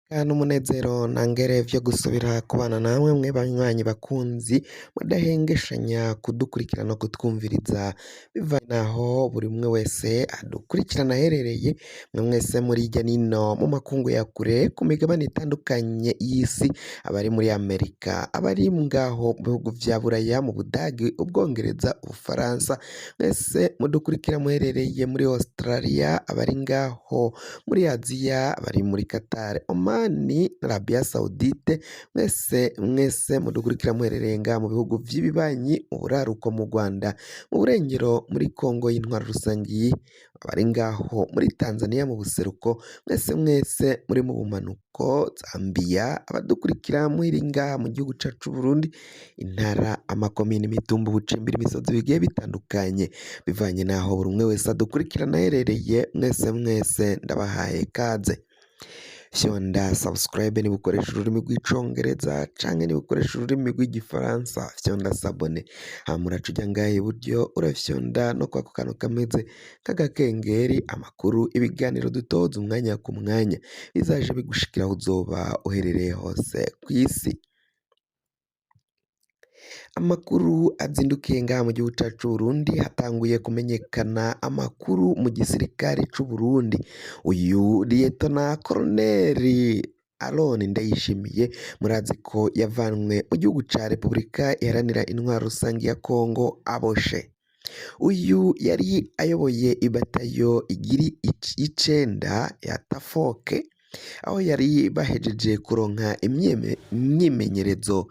N'umunezero ntangere vyo gusubira kubana namwe mwe banywanyi bakunzi mudahengeshanya kudukurikirana no kutwumviriza bivanye naho buri umwe wese adukurikirana aherereye mwe mwese muri hirya nino mu makungu ya kure ku migabane itandukanye y'isi abari muri Amerika abari ngaho mu bihugu vya Buraya mu Budagi Ubwongereza Ubufaransa mwese mudukurikira muherereye muri Australia abari ngaho muri Aziya abari muri Qatar Oman Arabia Saudite mwese mwese mudukurikira muherereye ngaha mu bihugu vy'ibibanyi mu buraruko mu Rwanda mu burengero muri Kongo y'intwaro rusangi abari ngaho muri Tanzania mu buseruko mwese mwese muri mu bumanuko Zambia abadukurikira muri ngaha mu gihugu cacu Burundi intara amakomine imitumba ubucimbiri imisozi bigiye bitandukanye bivanye naho buri umwe wese adukurikirana aherereye mwese mwese ndabahaye kaze fyonda subscribe niba ukoresha ururimi rw'icongereza canke niba ukoresha ururimi rw'igifaransa fyonda s'abonner hama uraca uja ngaha iburyo urafyonda no kwako kantu kameze nk'agakengeri amakuru ibiganiro dutoza umwanya ku mwanya bizaje bigushikira aho uzoba uherereye hose kw'isi. Amakuru azindukiye ngaha mu gihugu cacu c'Uburundi hatanguye kumenyekana amakuru mu gisirikare c'Uburundi uyu Liyetona Koloneli Aron Ndayishimiye murazi ko yavanwe mu gihugu ca Repubulika Iharanira Intwaro Rusangi ya Kongo aboshe. Uyu yari ayoboye ibatayo igiri y'icenda ya Tafoke aho yari bahejeje kuronka imyimenyerezo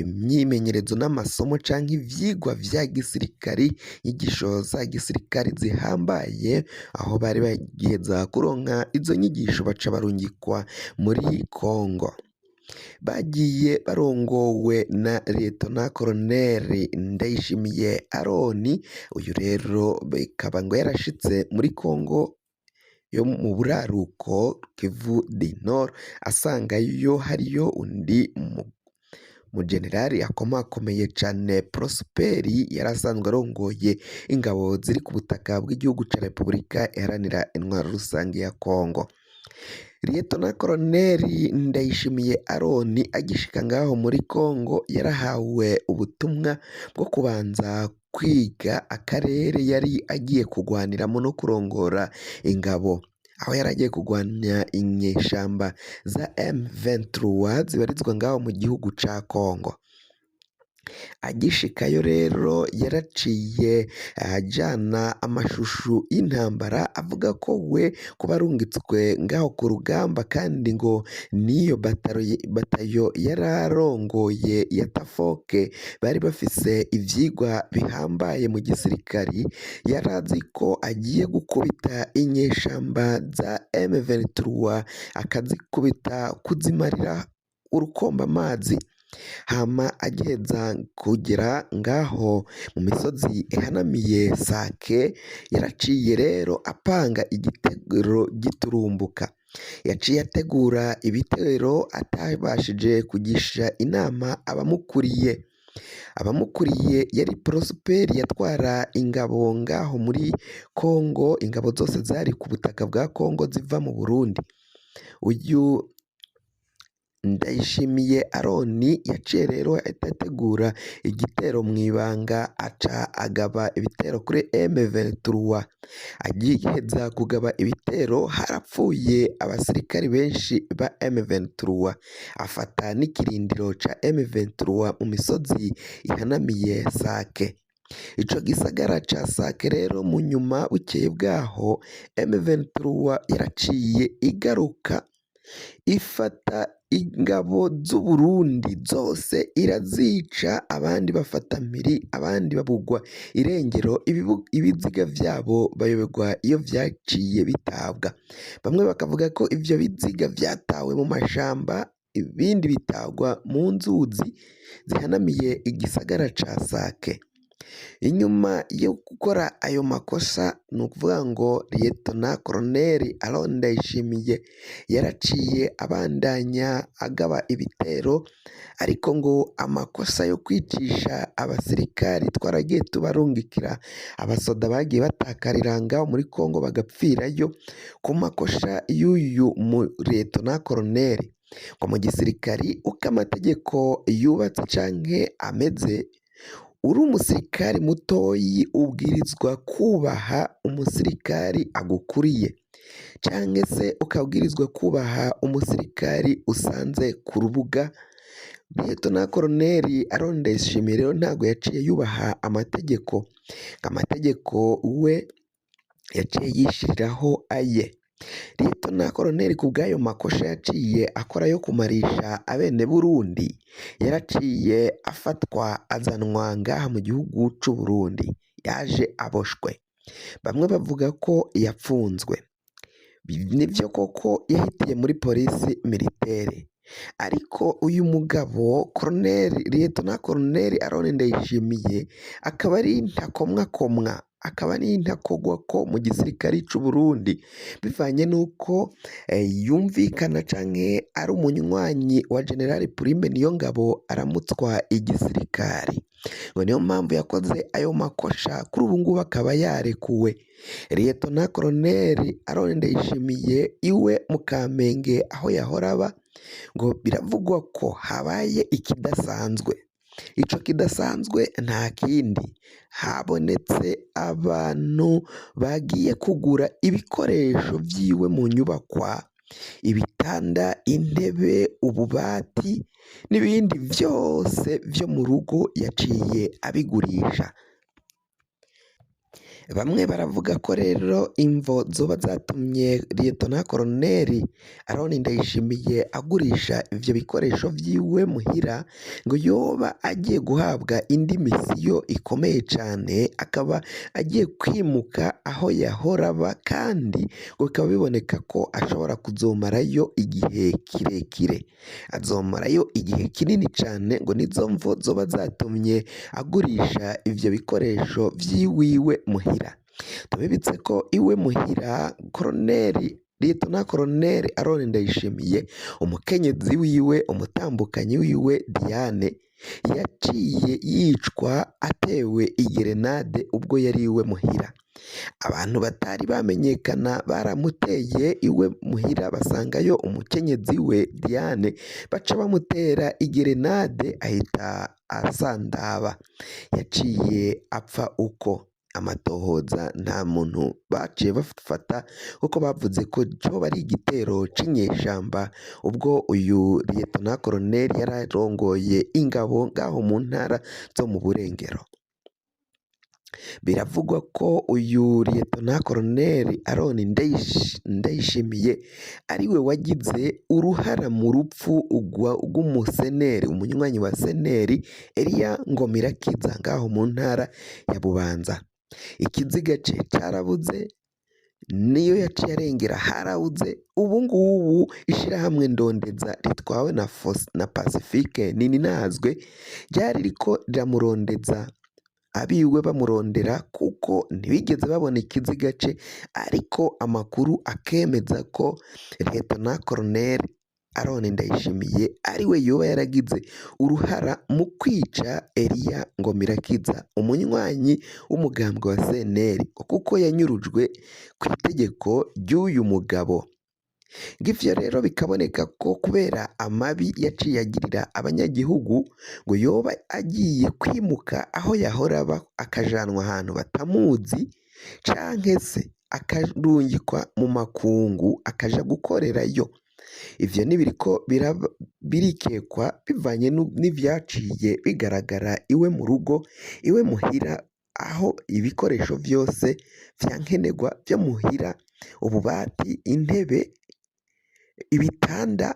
imyimenyerezo n'amasomo canke ivyigwa vya gisirikari inyigisho za gisirikari zihambaye aho bari bagiheza kuronka izo nyigisho baca barungikwa muri Kongo. Bagiye barongowe na Liyetona Koloneli Ndayishimiye Aroni, uyu rero bikaba ngo yarashitse muri Kongo yo mu buraruko Kivu du Nord asangayo hariyo undi mujenerali akomakomeye cane Prosperi yari asanzwe arongoye ingabo ziri ku butaka bw'igihugu ca Repubulika Iharanira Intwaro Rusange ya Kongo. Liyetona Koloneli Ndayishimiye Aroni agishika ngaho muri Kongo yarahawe ubutumwa bwo kubanza kwiga akarere yari agiye kugwaniramo no kurongora ingabo aho yari agiye kugwanya inyeshamba za M23 zibarizwa ngaho mu gihugu ca Kongo. Agishikayo rero yaraciye ajana amashusho y'intambara avuga ko we kuba arungitswe ngaho ku rugamba kandi ngo n'iyo batayo yararongoye ya Tafoke bari bafise ivyigwa bihambaye mu gisirikari yarazi ko agiye gukubita inyeshamba za M23 akazikubita kuzimarira urukomba amazi hama agiheza kugera ngaho mu misozi ihanamiye Sake yaraciye rero apanga igitero giturumbuka yaciye ategura ibitero atabashije kugisha inama abamukuriye abamukuriye yari Prosperi yatwara ingabo ngaho muri Kongo ingabo zose zari ku butaka bwa Kongo ziva mu Burundi uyu Ndayishimiye Aroni yaciye rero ahita ategura igitero mu ibanga aca agaba ibitero kuri M23 agiheza kugaba ibitero harapfuye abasirikari benshi ba M23 afata n'ikirindiro ca M23 mu misozi ihanamiye Sake ico gisagara ca Sake rero mu nyuma bukeye bwaho M23 yaraciye igaruka ifata ingabo z'Uburundi zose irazica abandi bafata mpiri abandi babugwa irengero ibiziga vyabo bayoberwa iyo vyaciye bitabwa bamwe bakavuga ko ivyo biziga vyatawe mu mashamba ibindi bitagwa mu nzuzi zihanamiye igisagara ca Sake. Inyuma yo gukora ayo makosa ni ukuvuga ngo Liyetona Koloneli Aron Ndayishimiye yaraciye abandanya agaba ibitero ariko ngo amakosa yo kwicisha abasirikari twaragiye tubarungikira abasoda bagiye batakarira ngaho muri Kongo bagapfirayo ku makosa y'uyu mu Liyetona Koloneli. Ngo mu gisirikari uko amategeko yubatse canke ameze, uri umusirikari mutoyi ubwirizwa kubaha umusirikari agukuriye, canke se ukabwirizwa kubaha umusirikari usanze ku rubuga. Liyetona Koloneli Aron Ndayishimiye rero ntabwo yaciye yubaha amategeko, amategeko we yaciye yishiriraho aye. Liyetona Koloneli ku bw'ayo makosha yaciye akora yo kumarisha abene Burundi, yaraciye afatwa azanwa ngaha mu gihugu c'Uburundi, yaje aboshwe. Bamwe bavuga ko yapfunzwe, nivyo koko yahitiye muri polisi militaire, ariko uyu mugabo Koloneli Liyetona Koloneli Aron Ndayishimiye akaba ari intakomwakomwa, akaba ari intakogwako mu gisirikare c'Uburundi, bivanye n'uko yumvikana canke ari umunywanyi wa General Prime Niyongabo aramutswa igisirikare. Ngo niyo mpamvu yakoze ayo makosha, kuri ubu ngubu akaba yarekuwe. Liyetona Koloneli Aron Ndayishimiye iwe mu Kamenge aho yahora aba, ngo biravugwa ko habaye ikidasanzwe. Ico kidasanzwe nta kindi, habonetse abantu bagiye kugura ibikoresho vyiwe mu nyubakwa, ibitanda, intebe, ububati n'ibindi vyose vyo mu rugo yaciye abigurisha. Bamwe baravuga ko rero imvo zoba zatumye Liyetona Koloneli Aron Ndayishimiye agurisha ivyo bikoresho vyiwe muhira, ngo yoba agiye guhabwa indi misiyo ikomeye cane, akaba agiye kwimuka aho yahora aba, kandi ngo bikaba biboneka ko ashobora kuzomarayo igihe kirekire, azomarayo igihe kinini cane, ngo nizo mvo zoba zatumye agurisha ivyo bikoresho vyiwiwe muhira. Tubibutse ko iwe muhira Koloneli Liyetona Koloneli Aron Ndayishimiye, umukenyezi wiwe, umutambukanyi wiwe Diane, yaciye yicwa atewe igerenade ubwo yari iwe muhira. Abantu batari bamenyekana baramuteye iwe muhira basangayo umukenyezi we Diane, baca bamutera igerenade ahita asandaba, yaciye apfa uko. Amatohoza nta muntu baciye bafata kuko bavuze ko coba ari igitero c'inyeshamba, ubwo uyu Liyetona Koloneli yararongoye ingabo ngaho mu ntara zo mu Burengero. Biravugwa ko uyu Liyetona Koloneli Aron Ndayishimiye ariwe wagize uruhara mu rupfu rw'umuseneri, umunywanyi wa seneri Eliya Ngomirakiza ngaho mu ntara ya Bubanza. Ikiziga ce carabuze, niyo yaciye arengera harabuze. Ubu ngubu ishirahamwe Ndondeza ritwawe na Pacifique Nininazwe ryari riko riramurondeza, abiwe bamurondera kuko ntibigeze babona ikiziga ce, ariko amakuru akemeza ko Liyetona Koloneli Aron Ndayishimiye ariwe yoba yaragize uruhara mu kwica Eliya Ngomirakiza, umunywanyi w'umugambwe wa CNL, kuko yanyurujwe kw'itegeko ry'uyu mugabo. Ngivyo rero bikaboneka ko kubera amabi yaciye agirira abanyagihugu, ngo yoba agiye kwimuka aho yahora aba akajanwa ahantu batamuzi, canke se akarungikwa mu makungu akaja gukorerayo. Ivyo nibiriko birikekwa bivanye n'ivyaciye bigaragara iwe mu rugo, iwe muhira, aho ibikoresho vyose vyankenerwa vyo muhira, ububati, intebe, ibitanda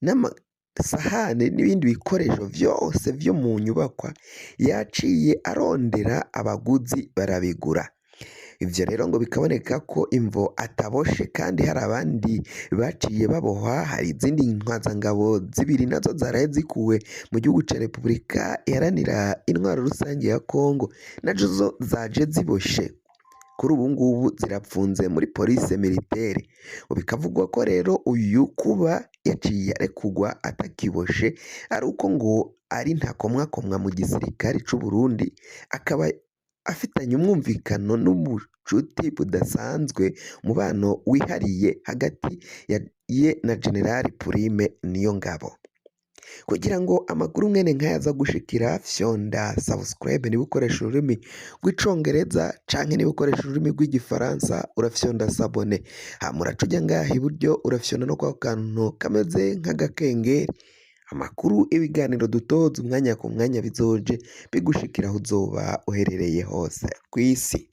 n'amasahani n'ibindi bikoresho vyose vyo mu nyubakwa, yaciye arondera abaguzi barabigura. Ivyo rero ngo bikaboneka ko imvo ataboshe kandi hari abandi baciye babohwa, hari izindi ntwazangabo zibiri nazo zaraye zikuwe mu gihugu ca Repubulika Iharanira Intwaro Rusange ya Kongo, nazo zo zaje ziboshe, kuri ubu ngubu zirapfunze muri police militaire. Bikavugwa ko rero uyu kuba yaciye arekurwa atakiboshe ari uko ngo ari ntakomwakomwa mu gisirikare c'Uburundi, akaba afitanye umwumvikano n'ubucuti budasanzwe, umubano wihariye hagati ya ye na General Prime Niyongabo. Kugira ngo amakuru mwene nkaya aza gushikira, fyonda subscribe niba ukoresha ururimi rw'Icongereza, canke niba ukoresha ururimi rw'Igifaransa urafyonda s'abonner. Hama uraca uja ngaha iburyo, urafyonda no kwako kantu kameze nk'agakengeri. Amakuru, ibiganiro dutoza umwanya ku mwanya bizoje bigushikira aho uzoba uherereye hose kw'isi.